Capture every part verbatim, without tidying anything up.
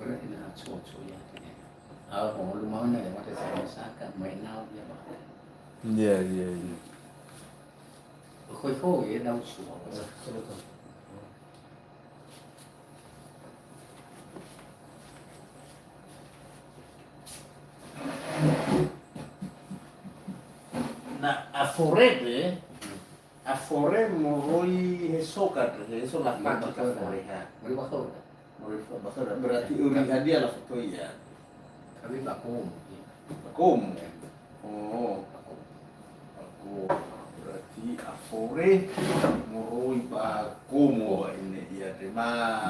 Ina coco ya. Au ho lu mau na ya mata sa saka mai nau ya ba. Iya, iya, iya. Khoi khoi ya dau sua. Na afore de, afore moroi heso ka, heso la faki ka fore ha. Moroi ba khöra. Moroi ba khöra. Berarti uri hadia la foto ya. Kami ba komo. Ba komo. Oh. Ba komo. Berarti afore moroi ba komo ba ini ya tema.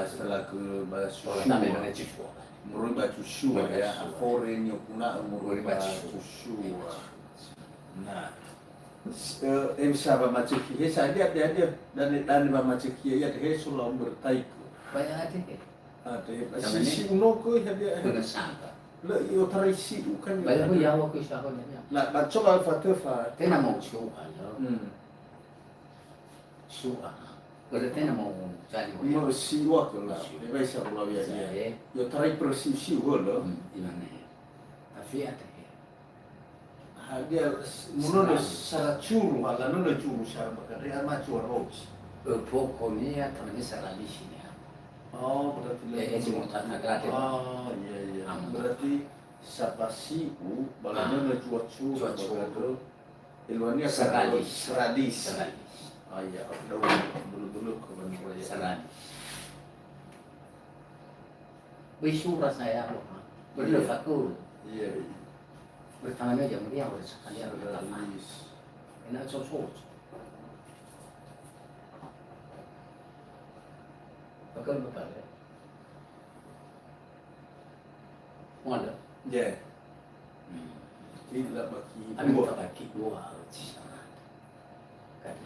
Setelah ke ba Joshua. Moroi ba Joshua ya. Afore niokuna'ö moroi ba Joshua. Nah. Eh, em sa wamacekhi he sa dia dia dia dan dan wamacekhi ya he so la umber taiko. Ba ya ate he. Ate he. Si si uno ko ya dia. Kuna sangka. Le yo tarai si u kan. Ba ya ya wa ko sa ko ya. Na ba coba fa te fa. Tena mau coba ya. Hmm. Su'a. Berarti na mau cari. Mau siwa ke la. Siwa. Eba isa ulau ya, ya. Yo tarai persiu-siu lo. Hmm, imane. Tapi ada ya. Ha dia munono sara curu, ha la nono curu sara bakare ama cua roci. Eh, pokoknya temannya sara di sini ya. Oh, berarti eh, eh, cuma tak nak ada. Oh, iya, iya. Berarti sapasiu, balanya na cua curu. Eluania seralis. Seralis. Ah, iya, dulu-dulu ke Bandung Raya. Seralis. Beri sura saya apa? Beri fakul. Iya, iya. Bertangan aja, meriah udah sekali ada dalam. Seralis. Enak sosok. Betul, betul ya. Mu'alö? Ye. Hmm. Jadi, la baki dua. Baki dua. Kan.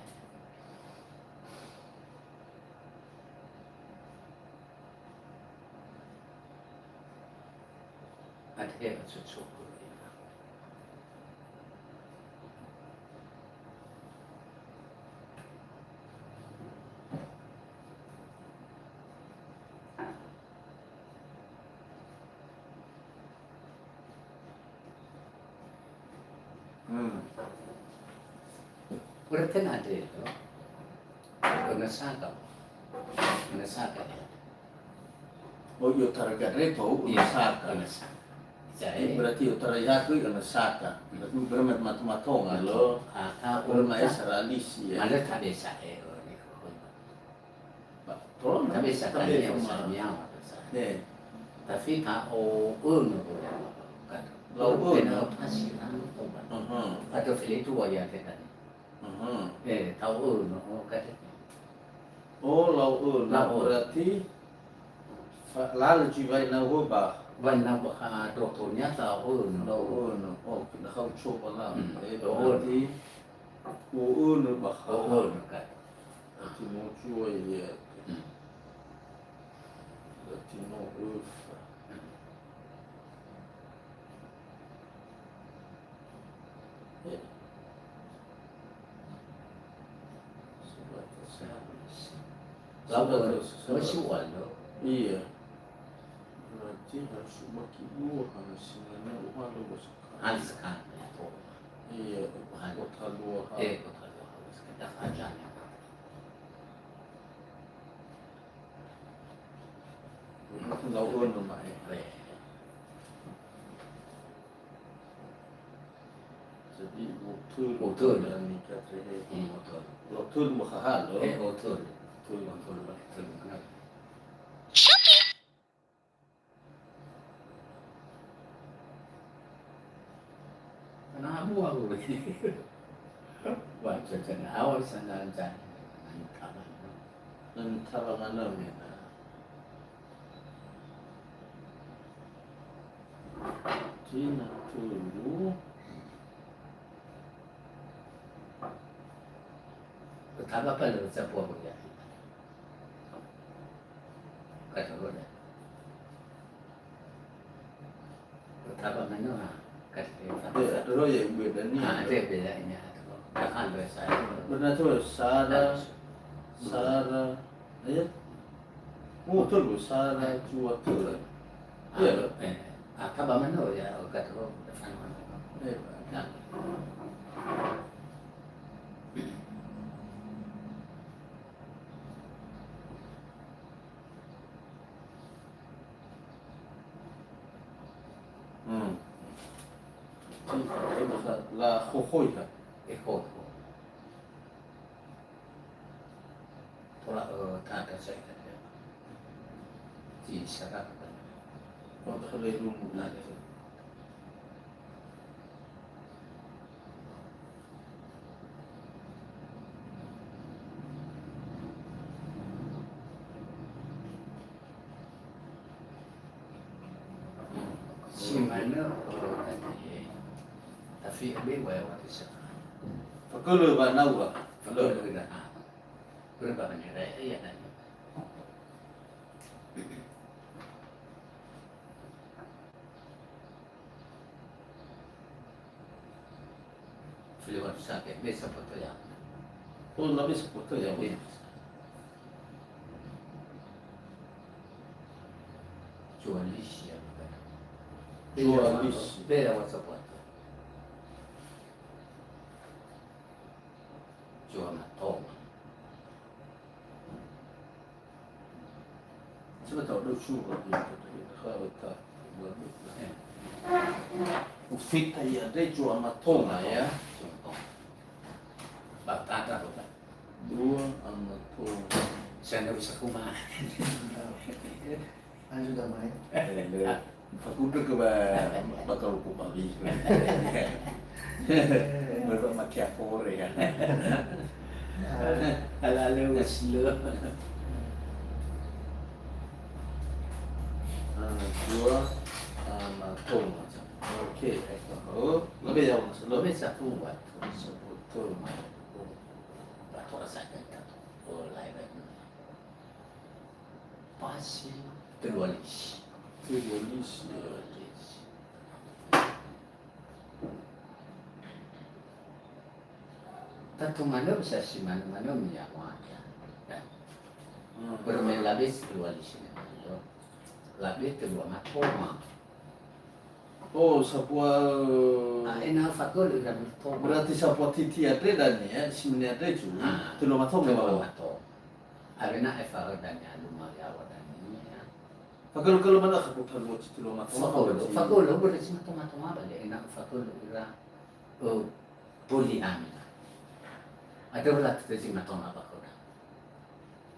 Ada yang cocok. Hmm. Udah kan ada itu. Kena sangka. Kena sangka ya. Oh, yo targa reto, iya, kena sangka. Kena sangka. Jadi, berarti yo targa ke kena sangka. Berarti bermat matu-matonga lo. Ah, ah, bermat seralis ya. Mana tak bisa eh. Ba, tolong, tapi sakali yang sama. Eh. Tapi ta'o'ö no boleh. Kan. Lau ön. Pena pasti kan. Aha. Atau fili itu wayah kita ni. Aha. Eh, ta'o'ö no, oh, kata. Oh, lau ön. Lau ön. Berarti fa-, lalu jiwai nau ba. Wan nau ba, ah, doktornya ta'o'ö no. Lau ön. Oh, kita kau coba lah. Hmm. Eh, ta'o'ö no. Berarti O'önö ba ha. O'önö ka. Ati no zua ia. Hmm. Ati no öfa. Hmm. Eh. Sebatas habis. Lau, sebatas, lau, sebatas. Iya. Berarti harus bagi dua, karena singgahnya uha lo bahasa. Hal sekarang ya, tuh. Iya, hal. Kota dua hal. Eh, kota dua hal. Sekedar aja ya. Lau ön, Mak, eh. Eh. Jadi, betul. Betul. Dan nikah terakhir. Hmm, betul. Betul, Mak, hal, loh. Eh, betul. Betul. Betul, betul. Benar. Kana abu aku. Wah, cocok. Awal sana aja. Nanti kapan? Nanti kapan mana, Mina? Cina dulu. Betapa apa lewat sapu aku ya? Kata roda. Betapa mana? Kata roda. Ada roda yang beda ni. Ah, ada bedanya. Bahkan bahasa. Benar tu, Sarah. Sarah. Ya? Oh, telu, sara, dua, telu. Ah, iya, loh. Eh, ah, taba manö ya, oh, kata, oh, depan manö. Eh, nah. Hmm. La khokhoi ha. Eh, khokhoi. Tola, eh, tata saya kata. Di sana. Oh, kalau dulu nanti. Si manö, oh, tadi. Tapi abi wa wa tisa. Fakolo ba nawa. Fakolo ba nawa. Berapa banyak raya ya nanti. Fili wa sake, me sapoto ya. Oh, na me sapoto ya. Zua lisi ya. Zua lisi. Bela wa sapoto. Zua matonga. Sebetulnya ada zua gitu, ha, ta. Ufita ya, ada zua matonga ya. Batata loh, Pak. Zua matonga. Saya nggak bisa kumaha. Lanjut, damai. Eh, fakundrö ke ba, bakal hukum abi. Baru makia fore ya. Ala-ala uslu. Ah, zua, ah, matonga. Oke, eh, oh, lebih jauh, Mas. Lebih satu, Pak. Sebetulnya, oh, tak terasa kan, oh, lain, lain. Pasi, telua lisi. Telua lisi. Telua lisi. Tatu manö bisa si manö-manö miyawa ya. Ya. Hmm. Bermain labis telua lisi manö. Labis telua matonga. Oh, sapua. Ah, ena'ö fakölö ira matonga. Berarti sapua titi andre dania, simane andre ju. Ah, telua matonga telua bawa. Matonga. Awena efa'ö dania luma yaŵa dania. Fakölö-kölö manö akha botalua si telua matonga. Fakölö, fakölö, börö si matonga-tonga bale, ena'ö fakölö ira, ö, böli hamina. Ada wala tete si matonga ba khöda.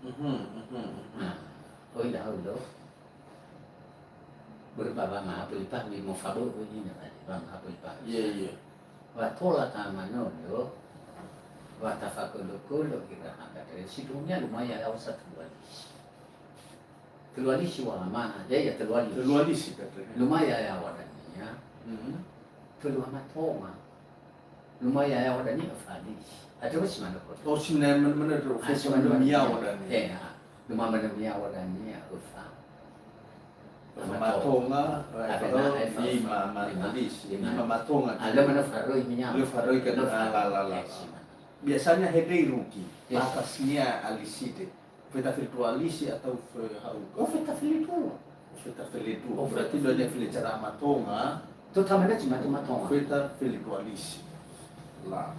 Mhm, mhm, mhm. Nah, oi dahulu. Börö ba wamaha böli pahmi, mo fabö'ö ina bale, wamaha böli pahmi. Iya, iya. Wa tola tamanö, wa tafakölö-kölö ira hagatere, sindruhunia lumaya yaŵa sa telua lisi. Telua lisi wa amana, ya, ya, telua lisi. Telua lisi, kata. Lumaya yaŵa dania. Mhm. Telua matonga. Lumaya yaŵa dania öfa lisi. Ada wasi mana kota. Oh, simane manö, manö, ah, simane manö miyaŵa dania. Eh, ah. Luma manö miyaŵa dania, öfa. Öfa matonga, öfa, öfa, lima, ma-, lima, lisi, lima. Lima matonga. Ah, lö manö faröi miyaŵa. Lö faröi kan, ah, la, la, la. Eh, simane. Biasanya hede irugi, yes, batasnia aliside. Feta fele dua lisi atau fe-, hau? Oh, feta fele dua. Feta fele dua. Oh, berarti feta fele dua. Udah dia fele cara matonga. Totamana si mato-matonga. Feta fele dua lisi. La.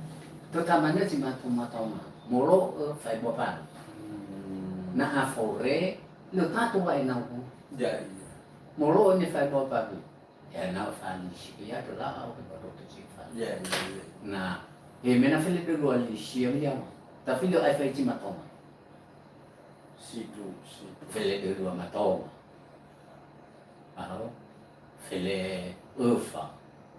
Totamana si mato-matonga. Molo'ö faebua balu. Hmm. Na afore, lö tato wa'enau'u. Ya, iya. Molo'ö ne faebua balu. Ya, na falisi, ya, tola, au, ke baru tu si falisi. Ya, ya, ya. Na, eh, mena fele dua lisi, ya, ya. Tapi lo ai fai si matonga. Sidu, sidu. Fele dua matonga. Aho. Fele öfa.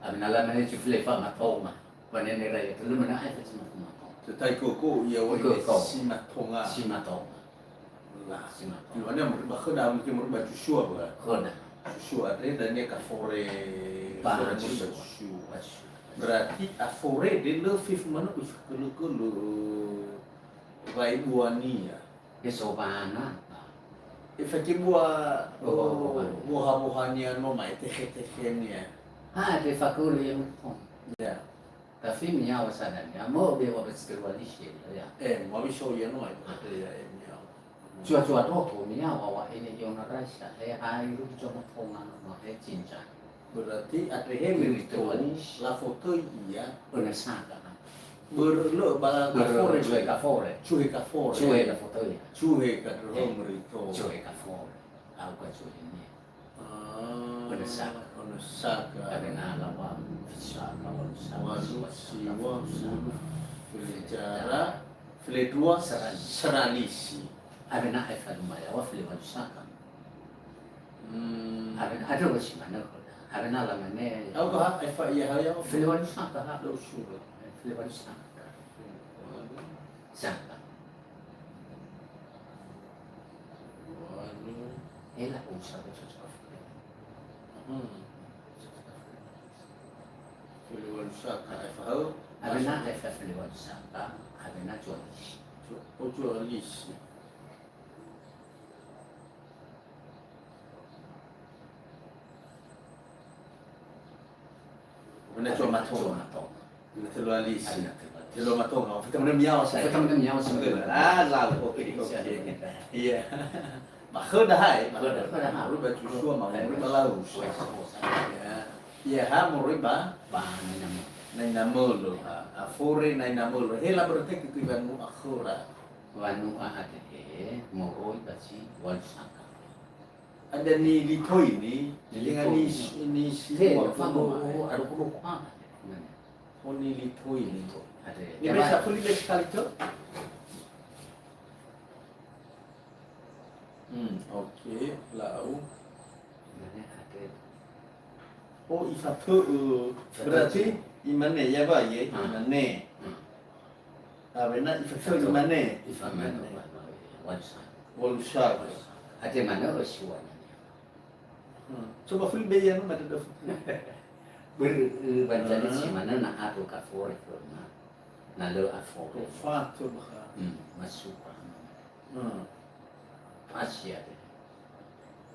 Amina la mane si fele fa matonga. Wanene raya, telu mena ai fai si matonga. Tetai koko, ia wai koko. Si matonga. Si matonga. Nah, si matonga. Lumayan merubah khöda, mungkin merubah Joshua, ba. Khöda. Joshua, andre, dania ka fore, ba, fore Joshua. Joshua. Berarti, afore, de lö fefu manö, fekölö-kölö, wa'ebuania. Esobana, ba. Efake bua, oh, oh, oh, oh, boha-bohania no, ma etehe-tehenia. Ah, de fakölö ya, oh. Ya. Tapi miyaŵa sa dania, mo be wa bes telua lisi, ya. Eh, mo bisa ya no, ya, ya, ya, miyaŵa. Cua-cua doto mia wa wa ene iona raisa, he hai ru cua matonga no he cinca. Berarti andre he meriton, lafotöi ia. Öna saka. Ber-, lö ba Ber-, kafore. Cue kafore. Cue kafore. Cue lafotöi. Cue ka dro meriton. Cue kafore. Au ka cue ni. Ah, Onesaka. Onesaka. Ada na lawa, Onesaka, Onesaka, Walu, Onesaka, Siwa, Onesaka. Wulu, Felejara, Feledua, Seralisi. Seralisi. Ada na efa lumaya, wa Felewalusaka. Hmm. Ada na, ada wa si mana kota. Ada na lamane. Au ba ha, efa ia ha ya. Felewalusaka ha. Lo suro. Felewalusaka. Saka. Walu. Ela usa betul. Hmm. Felewalusaka, efa hau. Ada na efa Felewalusaka, ada na Cualisi. Cu-, oh, Cualisi. Mana cua matonga. Cua matonga. Mana telualisi. Ada telualisi. Teluamatonga. Fita mana miawa saya. Fita mana miawa saya. Ah, lau. Oke, oke. Iya. Ba khöda hai, ba khöda. Khöda hai. Ru ba Joshua ma, ru ba Laus. Ya. Iya, ha, moroi ba? Ba, Nainamölo. Nainamölo, ha. Afore Nainamölo. Hela berarti ke kui wanu'a khöra. Wanu'a ade'e, moroi ba zi Walusaka. Ada nilitoini, dengan ni, ni si Te, dua puluh, famo, eh. Ada puluh, ah. O nilitoini. Ada. Ini bisa beli sekali tu? Hmm, oke, lau. Imane ada. Oh, ifatö'ö. Ifatö'ö. Berarti imane, ya, Pak, ya, ah. Imane. Hmm. Awena ifatö'ö imane. Ifatö'ö imane. Walusaka. Walusaka. Ada mana Walusaka? Hmm. Coba full bay ya, mana ada. Ber-, eh, baca si mana na atau kafore firma. Na lö afore. Tofa, tofa. Hmm, masuk. Hmm. Pas ya deh.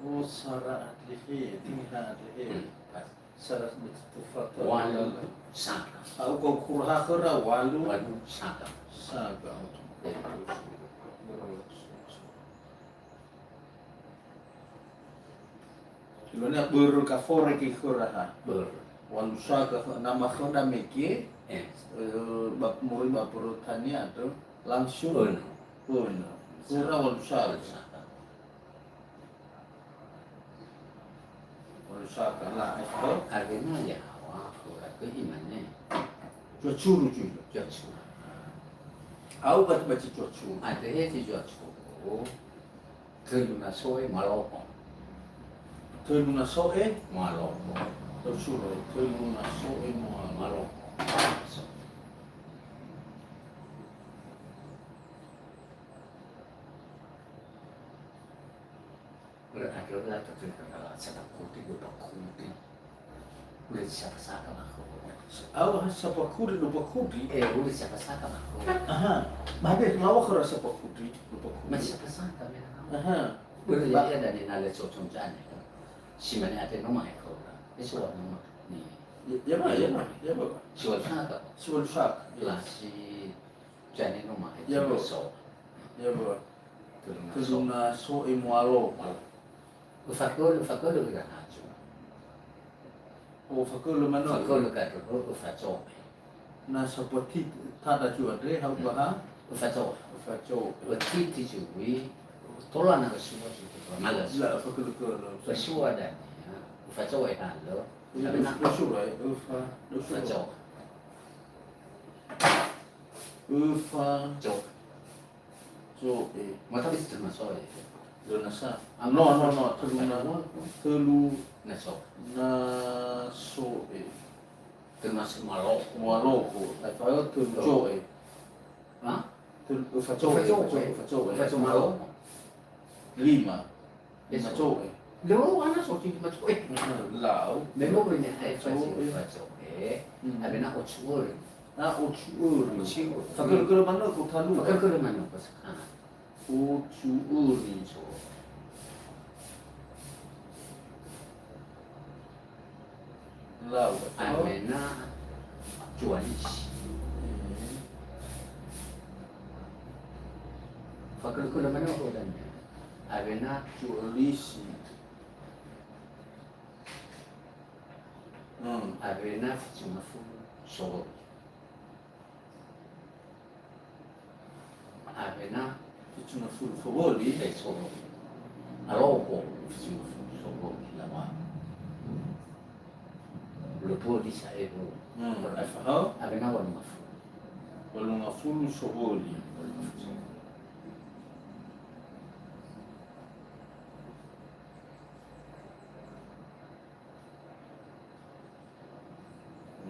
Oh, sara adlehe, tingha adlehe. Hmm, pas. Sara betul tofa, tofa. Walusaka. Au kau kuraha khöra walu. Walusaka. Saka. Eh. Ilone börö kafore ke khöra ha. Börö. Walusaka nama khöda mege. Eh. Eh, ba, moroi ba perutania atau langsung. Önö. Önö. Khöra Walusaka. Walusaka. Walusaka la, eh. Artinya ya, wa, khöra ke imane. Cuacuru, cuacuru. Cuacuru. Au bati-bati cuacuru. Ada ya si cuacuru. Tölu na so'e maloho. Tölu na so'e? Maloho. Tölu so'e, tölu na so'e maloho. Maloho. Ora ada la ta tölu na la sata kuti, dua kuti. Ule saka-saka mako. Au ha sapa kuri, lupa kuri. Eh, ule saka-saka mako. Aha. Mabe lawa khöra sapa kuri, lupa kuri. Ma saka-saka me. Aha. Ule ya, ya, dani na le cocong jane. Si mane ate no ma eko. Eso wa no ma. Ni. Ya, ya, ma, ya, ma, ya, ma. Si Walusaka. Si Walusaka. La si jane no ma eko. Ya, ma. So. Ya, ma. Tölu na so. Tölu na so'e mualo. Mualo. Ufakölö, ufakölö ira haju. Oh, ufakölö manö. Ufakölö ka dro, ufaco'e. Na sapati tada ju andre, ha, hmm, ubaha? Ufaco'e. Ufaco'e. Utiti jui, tola na resua ju, tola na resua. La, ufakölö-kölö. Resua dania, ufaco'e halö. Ufa, resua, eh, ufa, resua. Ufaco'e. Ufa. Co'e. So'e. Mata bisa terima so'e. Tölu na sa. Ah, no, no, no. Tölu na, tölu na so. Na so'e. Tölu na so malo. Malo. Ai fa tölu so'e. Ha? Tölu, ufaco'e. Ufaco'e. Ufaco'e. Ufaco'e malo. Lima. Lima co'e. Lö ana so ti lima co'e. Lau. Me no ne ai fa co'e. Co'e. Hmm. Abe na ocu'öri. Na ocu'öri. Ocu'öri. Fakölö-kölö manö ko talu. Fakölö-kölö manö ko saka. Ocu'öri. Lau. Amena cualisi. Hmm. Fakölö-kölö manö ko dan. Awena tu olisi. Hmm. Awena fitu ngafulu sowoli. Awena fitu ngafulu sowoli. Eh, sowoli. Aloko fitu ngafulu sowoli lawa. Lopoli sa ero. Hmm. Awena walu ngafulu. Walu ngafulu sowoli. Walu ngafulu sowoli.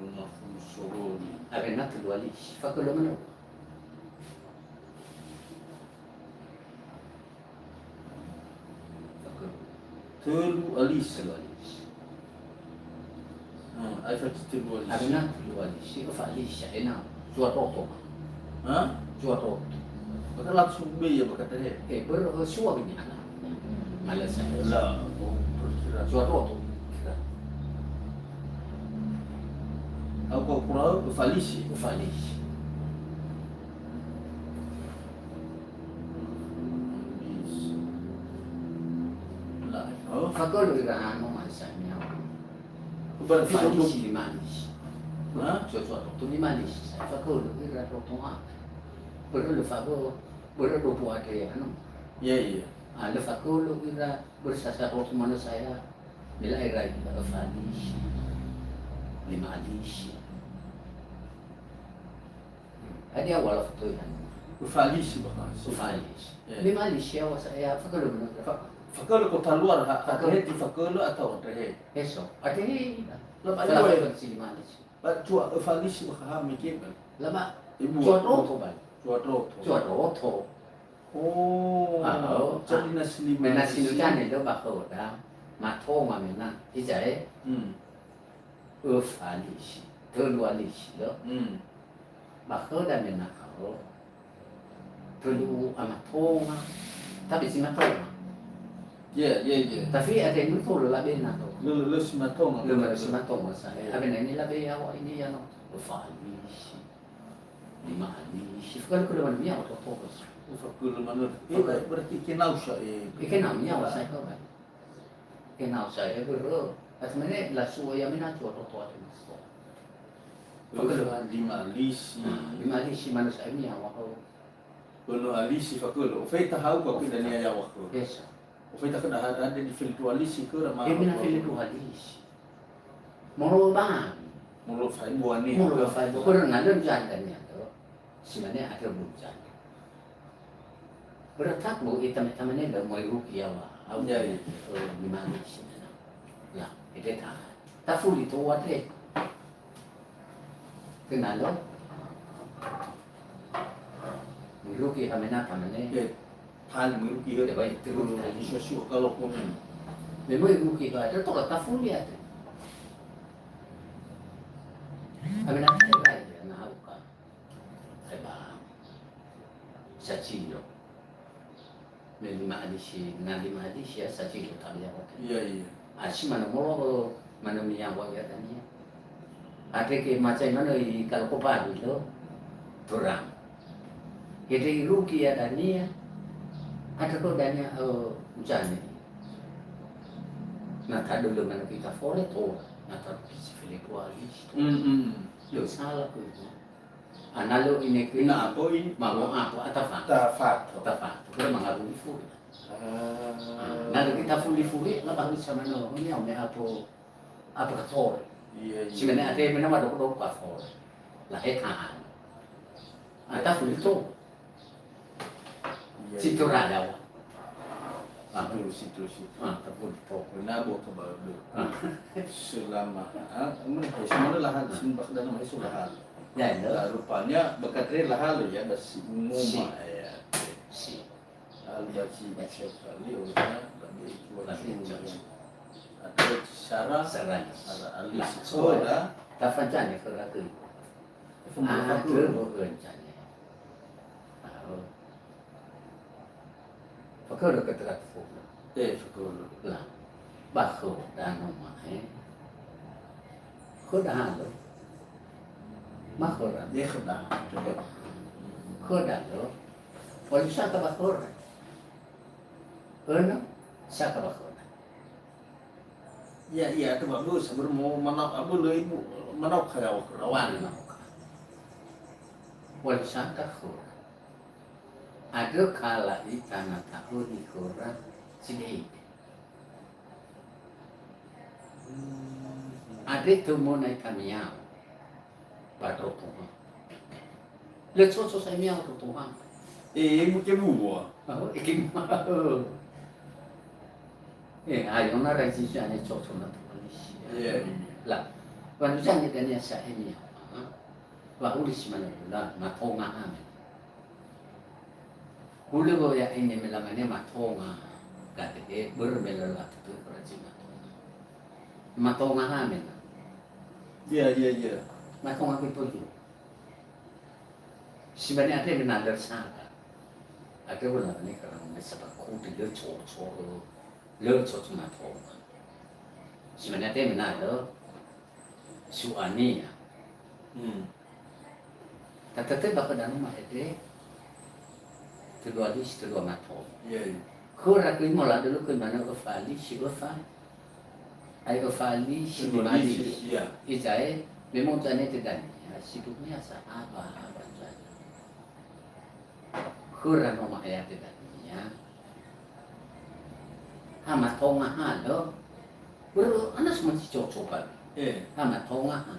Lima puluh sowoli. Awena telu alisi. Fakölö manö. Fakölö. Telu alisi. Telu alisi. Hmm, aefa telu alisi. Awena telu alisi. Öfa alisi, ena'ö. Zua toto. Ha? Zua toto. Maka langsung be ya, maka tehe. Eh, ber-, eh, sua gini ana. Malah saya. La, oh, kira. Zua toto. Kira. Au kau kurau, falisi. Falisi. La, oh. Fakölö ira anu masa nyawa. Berarti falisi lima alisi. Ha? Zua toto lima alisi. Saya fakölö ira toto ha. Börö lö fa-, börö dopo ada ya, anu. Iya, iya. Ah, lö fakölö ira, börö sasa toto manö saya. Mila ira, eh, falisi. Lima alisi. Hadia wala foto ya. Falisi, Bapak. Falisi. Iya. Lima alisi ya, wasa ya, fakölö manö. Fa-, fakölö kota luar, ha, fakölö. Atau tehe, fakölö atau tehe. Eso, atehe. Laba fakölö lima alisi. Ba, zua, eh, falisi ba ha mege ba. Laba, ibu. Zua toto ba. Zua toto. Zua toto. Oh. Ah, oh. Jadi nasi lima. Mena alisi. Sinutane lö ba khöda. Matonga mena. Hiza, eh? Hmm. Öfa alisi. Telu alisi lö. Hmm. Ba khöda mena karo. Telu amatonga, tapi si matonga. Iya, iya, iya. Tapi ada yang betul lah bena tu. Lö, lö, lö si matonga. Lö, lö si matonga saya. Iya. Abena ini lah be awak ini ya no. Öfa alisi. Lima alisi. Fakölö manö ya, oto-oto. Fakölö manö. Eh, berarti kenau sa, eh. Eh, kenau ya, saya kau kan. Ena'ö sa'ae börö. Ato mane lasu'ö ya'ami na zua toto ato maso. Lima alisi. Nah, lima alisi manö sa'ae niyaŵa khöu. Ono alisi fakölö. Ofeta hau ka kui dania yaŵa khöu. Esa. Ofeta khöda ha-, hadia di feledu alisi khöra ma. Ya'ami na feledu alisi. Molo ba. Molo fa'ebua niha. Molo fa'ebua. Khöra na lö janda niha to. Si mane atö bu janda. Börö tak bu ita me tamane lö möi rugi yaŵa. Au. Ya, ya. Eh, lima alisi. La, ede ta. Tafuli to wate. Kenalo. Möi rugi hamena tamane. Eh, hal möi rugi he. Ya, baik, terus. Susu kalau konen. Me möi rugi ha, ada to tafuli ate. Hamena terai ya, na hauka. Eba. Sacilo. Me lima alisi, na lima alisi ya, sacilo talia waktu. Iya, iya. Asi manö molo, manö miyaŵa ya dania. Ate ke macai manö i kaloko baru lo. Torang. Ede irugi ya dania. Ada ko dania, eh, ujane. Na tadolo manö kita fole to. Na tadolo si fele kuali. Mm, mm. Lo salah ko itu. Ana lö ineke. Ina apo in? Mamo apo, atafato. Tafato. Tafato. Kira mangaruri furi. Ah. Na lö kita fuli furi, la baru sama no, ini ame apo, apo katore. Iya, iya. Si mene ate mena ma doko-doko katore. La he tahan. Ata fuli to. Iya, iya. Situ rada. Ah. Situ, situ, situ. Ah, tafuli to. Nabo ke baru. Ah. Selama, ah, mana, eh, semana lahan, sini bak dalam itu lahan. Ya, ya. Lah, rupanya bekat re lahan lo ya, basi umum. Si. Ya. Si. Lalu basi, basi sekali, orang lebih kuat. Lebih kuat. Ada cara, cara alis. Nah, so, dah. Tafancane ke ragu. Itu mula fakir. Rencane. Tahu. Fakir ke terat fakir. Eh, fakir. Lah. Bakho dano mae. Khoda halo. Makhora. Eh, khoda. Khoda lo. Polisi atau bakhora. Öna, saka ba khöda. Ya, ya, coba bu, sebelum mau manau, abu lei bu, manau kaya waktu rawan manau kaya. Wal saka khöda. Ada kala itana tahu di khöda sini. Ada tumbuh naik kami yau. Ba trotoha. Lö tsotso sa'ae miao trotoha. Eh, muke mua. Oh, eke mua. Eh, ayo na rai sisi ane tsotso na polisi. Iya, iya. La, wanuzane dania sa'ae miao. Wa uli si mana la, matonga ame. Hulö wo ya'e me lamane matonga. Gade, börö me lala tutu raji matonga. Matonga ame na. Iya, iya, iya. Matonga kui poli. Simane andre me na lö saka. Andre wala ne karena me saba kuti lö tsotso, lö tsotso matonga. Simane andre me na lö su'ania. Hmm. Tatatö ba khö danö ma'ede, tölu alisi, tölu matonga. Iya, iya. Khöra kui mola dulu kui manö öfa alisi, öfa. Ai öfa alisi, tölu alisi, lima alisi. Iya. Izae, memang tane te dania, si dunia sa aba, aba tane. Khöra no ma'ea te dania. Ha matonga ha lö. Börö ana semua si cocok kan. Eh. Ha matonga ha.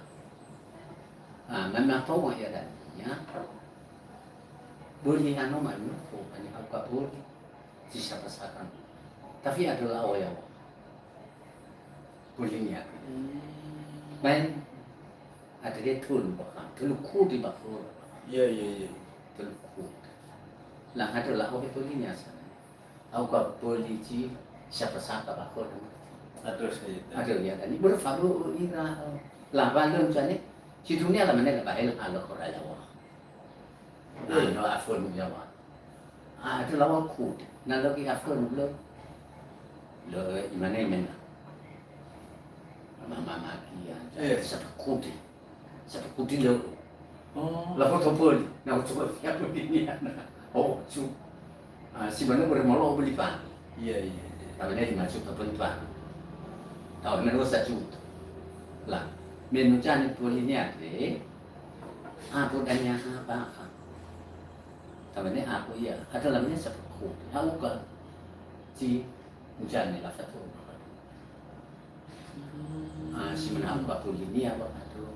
Ha, ma matonga ia dania. Böli ano manuko, ani hauka böli. Si sapa sakan. Tapi ada la oya. Bölinia. Hmm. Main ada dia tun bahkan. Telu kudi bahkan. Iya, iya, iya. Telu kudi. Lah ada la oya bölinia sana. Au ka böli zi sapa saka ba khöda. Aduh, saya. Aduh, ya, dan ini berfaru ira, eh, lawan lö misalnya, si dunia lah mana lah bahel halo khöda Yawa. Eh. Anu afon Yawa. Ah, itu lawan ku. Na lagi afon lö. Lö, imane mena. Mama maki ya. Eh. Satu kuti. Satu kuti lö. Oh. La foto böli. Na ucu böli ya böli ni. Oh, cu. Ah, si mana boleh molo beli pan. Iya, iya, iya. Tapi dia dimaksud ke pan. Tahu mana dua satu. Lah, menu jani böli ni ada. Apa dania apa? Tapi ni aku ya. Ada lamanya satu kuti. Aku kan si Mujane la fato. Ah, si mana au kapuli nia ba fato.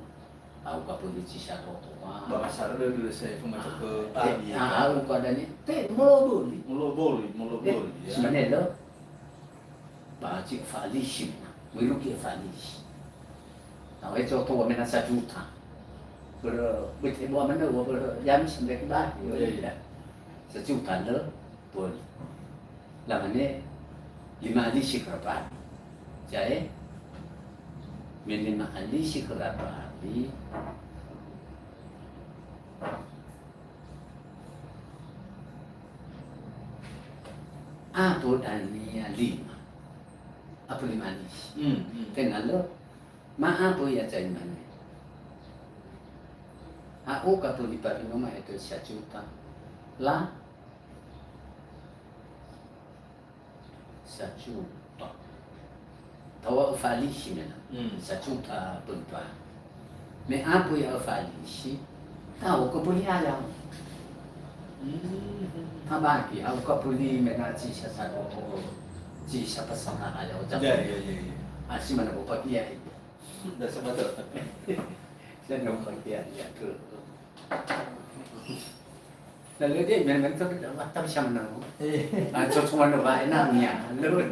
Au kapuli ci sa toto ba. Ba asal ada dulu saya pemacet ke tadi, ya, ah, kan? Au ka dani. Te, molo böli. Molo böli, molo böli, ya. Si mana lö? Ba ci falisi. Wiruki falisi. Nah, itu to wa mena sajuta. Ber, bet, wa mana, wa ber, ya, mi sampai ke ba. Iya, iya. Sajuta lö. Böli. Lamane, lima alisi khöra bali. Ja'e, me lima alisi khöra bali. Abu dania lima. Abu lima alisi. Hmm, hmm. Tenga lö, ma abu ya jai mane. Au kapuli bali no ma eto sajuta. La, Sajuta. Tawa falisi mena. Hmm. Sajuta pempa. Me abu ya falisi. Tahu kepuliayan. Hmm. Tabagi, au kapuli mena ci sa satu, ci sa pasaka ayo. Ya, ya, ya, ya. Asi mana bopakia itu. Dah sama tu. Saya nak pakai ya tu. Lalu dia main-main tu, tapi sama nama. Eh. Ah, cocok mana baik namanya. Lalu.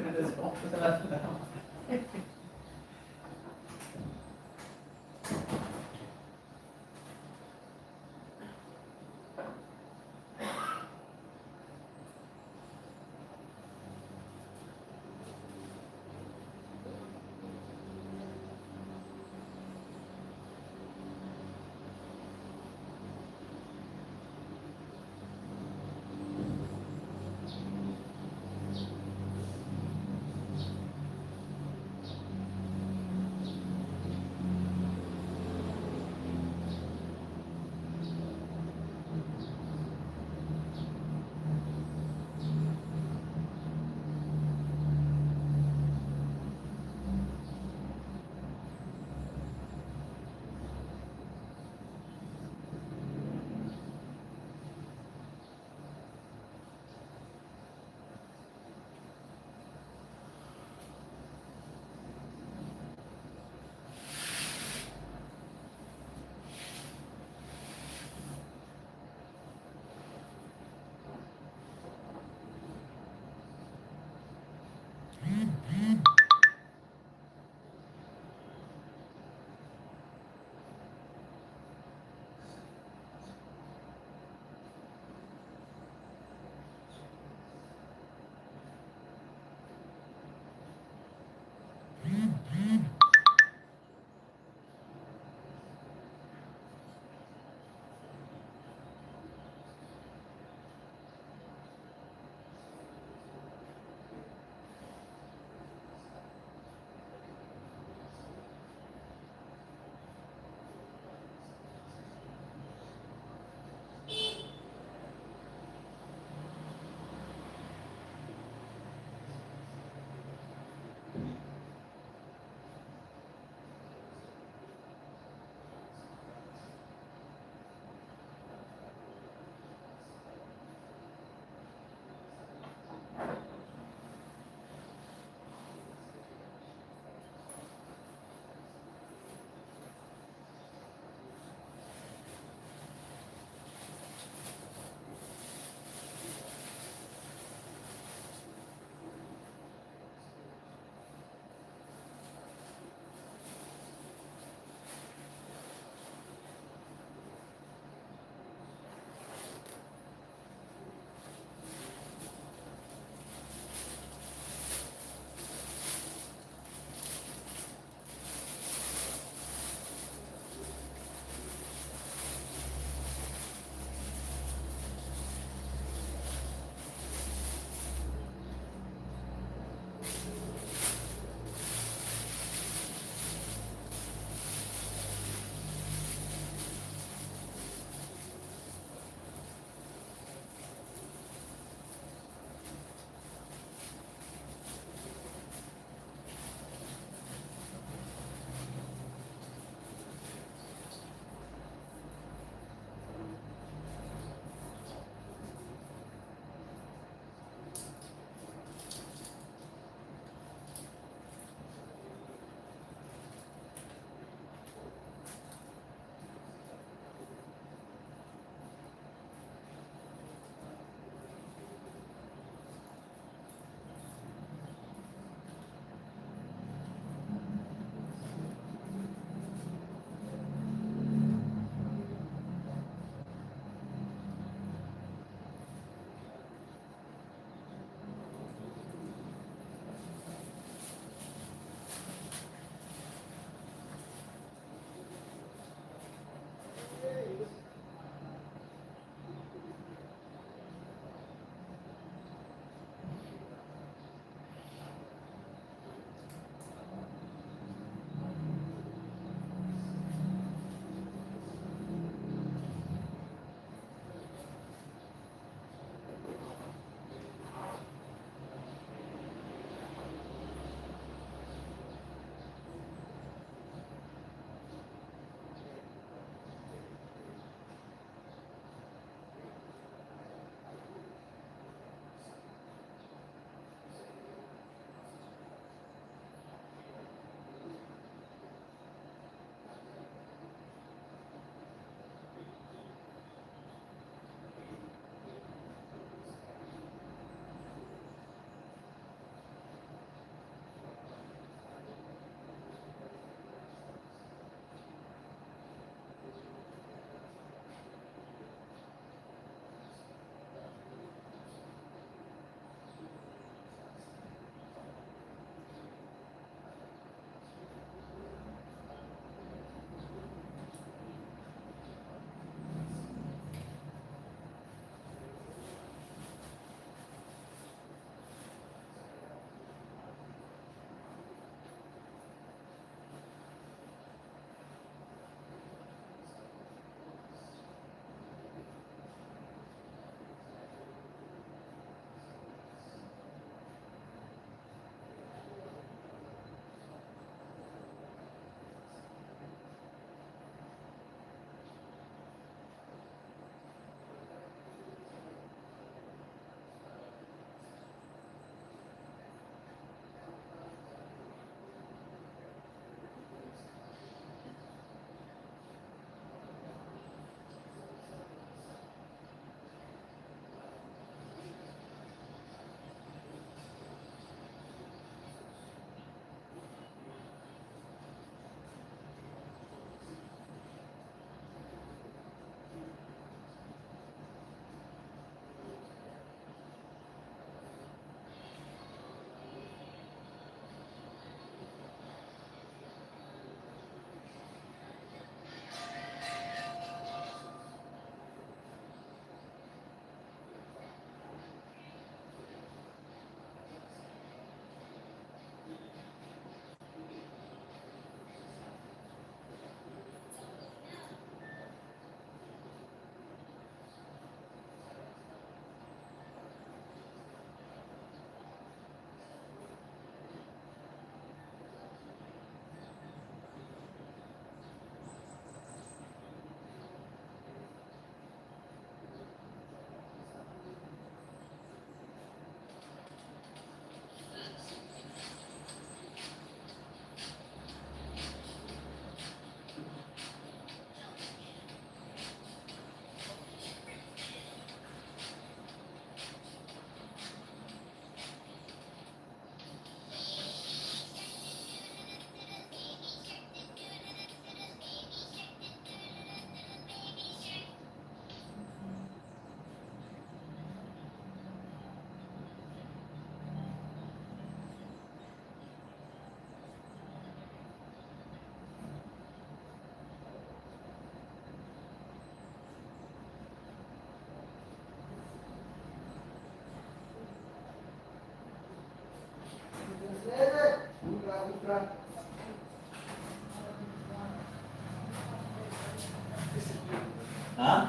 Ha?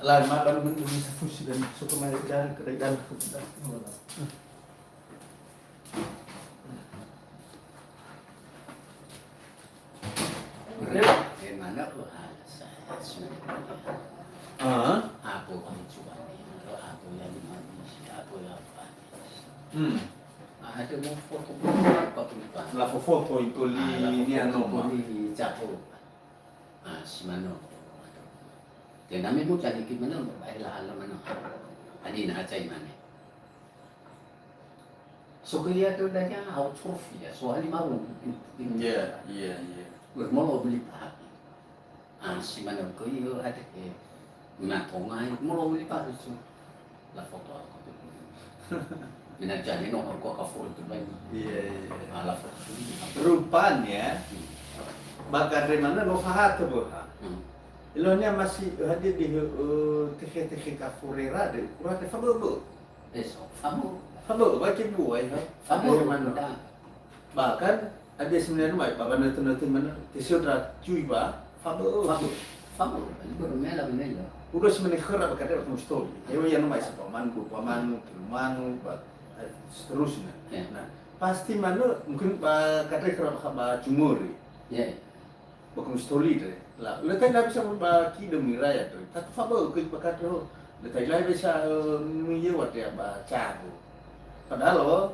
La, ma, ma, ma, ma, ma, fusi dan, so, kemarin dan, kedai dan, kedai dan. Re manö, ha, sa, sa. Ah. Apo, apo, apo, apo. Hmm. Ah, ada mau foto, apa, apa. La fofoto in toli. Ah, la niha foto noma. Toli capo. Ah, si manö. Tenami mo cari ki manö, ba la ala manö. Ani na cai mane. So kelia tu dania au trophy ya, so ali maru. Iya, iya, iya. Bermolo beli pahapi. Ah, si manö ko iyo ada ke. Matongai, molo beli pahapi so. La foto aku tu. Mina jani no aku ka foto tu lain. Iya, iya. Ah, la foto. Rupanya, hmm, ba andre manö no fahatö boha. Hmm. Ilonia masih hadir di, eh, tehe-tehe kafore ra de, kurate faböbö. Eso, faböbö. Faböbö, baca buai, ha? Faböbö, faböbö manö. Da. Bahkan, ada sebenarnya mai, ba banö-nötö manö, tesiodra cui ba, faböbö. Faböbö. Faböbö, ini baru mela, mela. Udah sebenarnya khöra ba kade waktu stoli. Ayo, ya, nomai sapa manö, dua manö, tilu manö, ba, eh, seterusnya. Ya. Nah, pasti manö, mungkin ba kade khöra ba, ba jumuri. Ya. Ba kami stoli de. La, lö tai na bisa ba ki de mirai atau. Tatu faböbö ke ba kade ho. Lö tai lai bisa, eh, mi ye wa dia ba cago. Padahal, oh,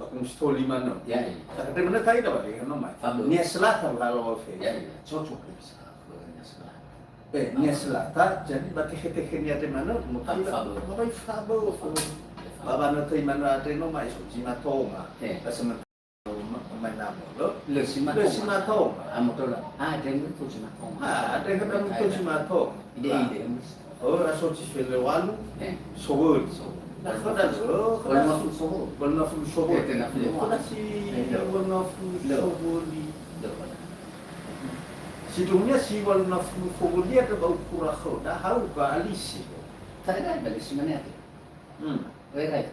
ba kami stoli manö. Ya, ya. Tapi manö tai da ba de no mai. Faböbö. Nia Selatan ba lo fe. Ya, ya. Cocok bisa. Nia Selatan. Eh, Nia Selatan, jadi ba tehe-tehe nia de manö, mungkin faböbö. Ba faböbö. Faböbö. Ba banö tai manö andre no mai so, Simatonga. Eh. Ba sementara Pemain amo, lo? Lö Simatonga. Lö Simatonga. Amo tola. Ah, ada yang itu Simatonga. Ah, ada yang ketemu itu Simatonga. Ide, ide. Oh, raso ci fele walu. Eh. Sowöli. Sowöli. Nah, kau dah lo, kau dah walu lima puluh sowöli. Walu lima puluh sowöli. Eh, tengah puluh. Kau dah si walu lima puluh sowöli. Lö. Sindruhunia si walu lima puluh sowöli ada bau kura kau dah hau ba alisi. Tak ada, alisi mana ada? Hmm. Werai.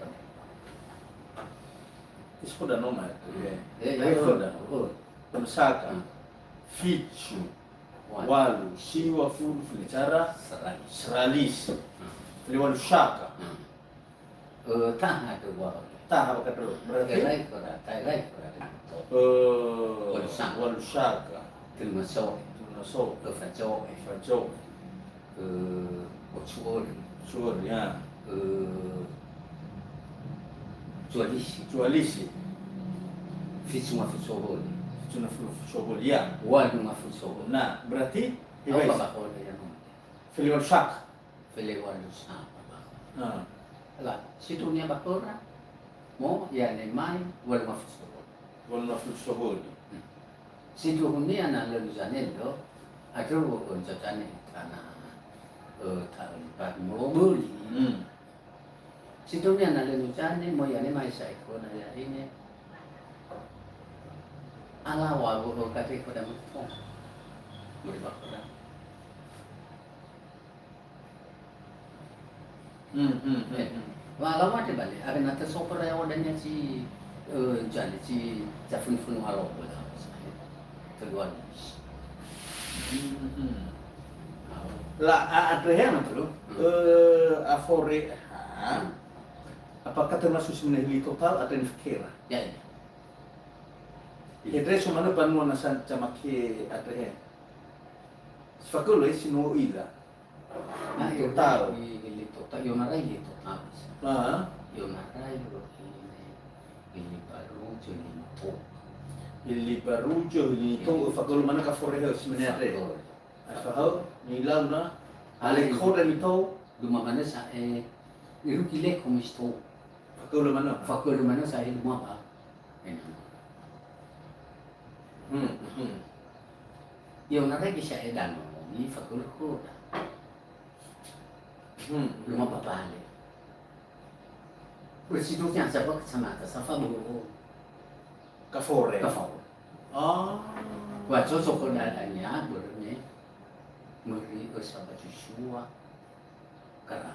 Iskhoda noma ya. Eh, eh, ya, iskhoda. Oh. Lusaka. Hmm. Ficu. Walu. Walu. Siwa fulu fili cara. Seralis. Seralis. Hmm. Fili walu saka. Hmm. Eh, taha tu wa. Taha ba kadu. Berarti? Erai kora, tai rai kora. Eh, walu saka. Walu saka. Telu maso. Telu maso. Efa jo. Efa jo. Eh, ocu oli. Ocu oli, ya. Eh, zua lisi. Zua lisi. Fitu ngafulu sowöli. Fitu ngafulu sowöli, ya. Walu ngafulu sowöli. Nah, berarti, au ba kole ya no. Fili walu saka. Fili walu saka. Nah. La, sindruhunia ba kora. Mo, ya ne mai, walu ngafulu sowöli. Walu ngafulu sowöli. Hmm. Sindruhunia na lö luzane ndo, ato wo onjojane tana, eh, ta lipat moloböli. Hmm. Sindruhunia na lö luzane, mo ya ne mai sa ekona ya ini. Alawa wo kate koda mutong. Muriba koda. Hmm, hmm, hmm, hmm. Wa lawa de bale, ada na tersopra ya wadahnya si, eh, jali si, si funu-funu alo bola. Keluar. Hmm, hmm. La, a, andre he, Mas, lo? Hmm. Eh, afore, ha? Hmm. Apakah termasuk sebenarnya hili total ada yang fakera? Ya, ya. He andre so manö banua na sa zamake andre he. Sifakölö si no ila. Na, total. I, i, i total, ionarai i total. Ah. Ionarai lo i, i libarujo lima to. I libarujo lima to, fakölö manö ka fore he, si mane ate. Fakölö. Afa hau, ni launa, ale koda mi to. Luma manö sa, eh, irugi leko mi to. Fakölö manö. Fakölö manö sa, eh, luma ba. Hmm, hmm. Ionarai sa e danö, ni fakölö koda. Hmm. Luma ba bale. Prosedurnya sa ba kacamata, sa faböbö. Ka fore. Ka fore. Ah. Wa cocok koda dania, börö ne. Möri, eh, sa ba Joshua. Kara.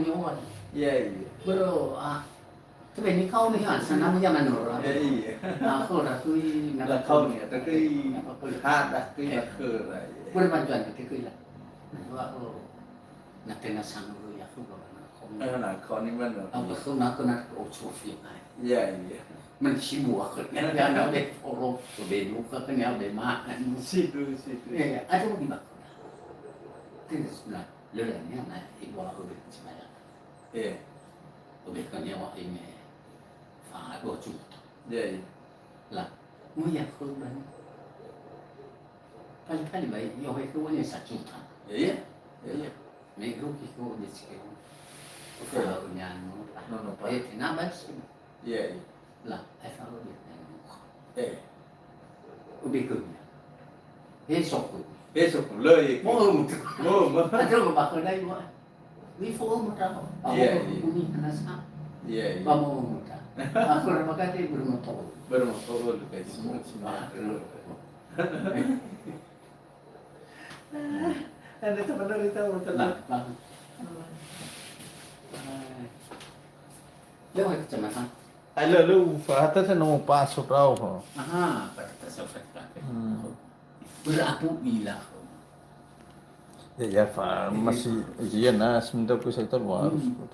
ni oa. Iya, iya. Bro, ah, tapi ni kau ni kan, sana mu jangan nora. Iya, iya. Aku rakui, na la kau ni, tapi na apa pun. Ha, dah kui la kera, iya. Boleh bantuan, tapi kui lah. Nah, aku, na tengah sana dulu ya, aku bawa na kau ni. Eh, na kau ni mana? Aku, aku, aku nak kau coba, ya. Iya, iya. Mending si mua khönia, ya, na be foro, be duka khönia, be makan. Situ, situ. Iya, iya, ada lagi bakuna. Tidak sebelah. Lelenya na ibu aku be sebelah. Iya. Be khönia wa ini. Fa dua juta. Iya, iya. Lah, mu ya khönia. Pali-pali bai, yo he khönia sa juta. Iya, iya. Iya. Me rugi khönia sikit. Oke. Kalau nyanu. No, no, Pak. Eh, kenapa sih? Iya, iya. Lah, ai fa'odo ia. Eh. Ubi khönia. He sokhu. He sokhu, lö ye. Mo, mo. Mo, mo. Ada lo bakal dai, mo. Ni fo mo ta. Iya, iya. Uni hana sa. Iya, iya. Ba mo mo ta. Aku ra bakal dai bermotor. Bermotor, lu kayak semua, semua. Semua. Anda teman dari tahu, teman. Nah, nah. Hmm. Lewat kecamatan. Ai lö, lö ufahatasa no paso tau ho. Aha, pada tasawuf. Hmm. Berapu ila. Ya, ya, fa, masih ujian, nah, sebentar ku saya tahu harus. Hmm.